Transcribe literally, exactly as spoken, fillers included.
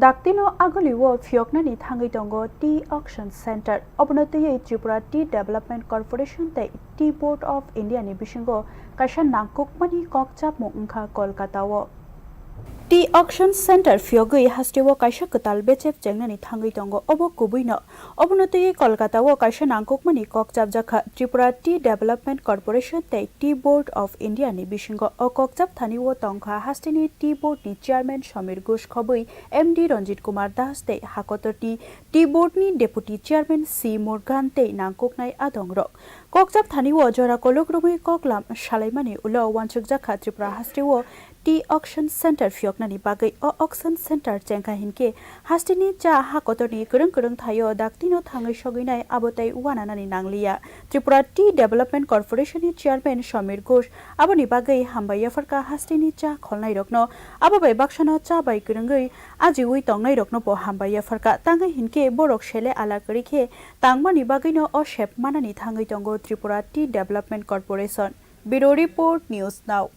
Daktino agulio phiyoknani thangwi tongo Tea Auction Center. Obono twiwi Tripura Tea Development Corporation tei Tea Board of India ni bisingo kaisa nangkukmani kokchapmung wngkha Kolkata-o. Tea Auction Center phiyogwi hasteo kaisa kwtal bechep chengnani thangwi tongo. Obo kubuino. Obono twiwi Kolkata-o kaisa nangkukmani kokchapjakha Tripura Tea Development Corporation tei Tea Board of India ni bisingo. O kokchap thani-o tongkha hasteni Tea Board ni Chairman Samir Ghosh khobwi M D Ranjit Kumar Das tei hakotorni Tea Board ni Deputy Chairman C Morgan tei nangkuknai adongrok. Kokchap thani-o jora kolok romwi koklam salaimani ulo wansukjakha Tripura hasteo Tea Auction Center phiyoknani bagwi. O Auction Center chengkha hinkhe hasteni cha ha kotorni kwrwng kwrwng thaio daktino thangwi sogwinai abo tei uananani nangliya. Tripura Tea Development Corporation ni Chairman Samir Ghosh aboni bagwi hambai yapharkha hasteni cha kholnairokno. Abo bai baksano cha bai kwrwngwi ajiwi tongnairokno bo hambai yapharkha. Tangwi hinkhe borok sele ala kwrwi khe tangmani bagwino o sep manani thangwi tongo Tripura Tea Development Corporation. Bureau Report, News Now.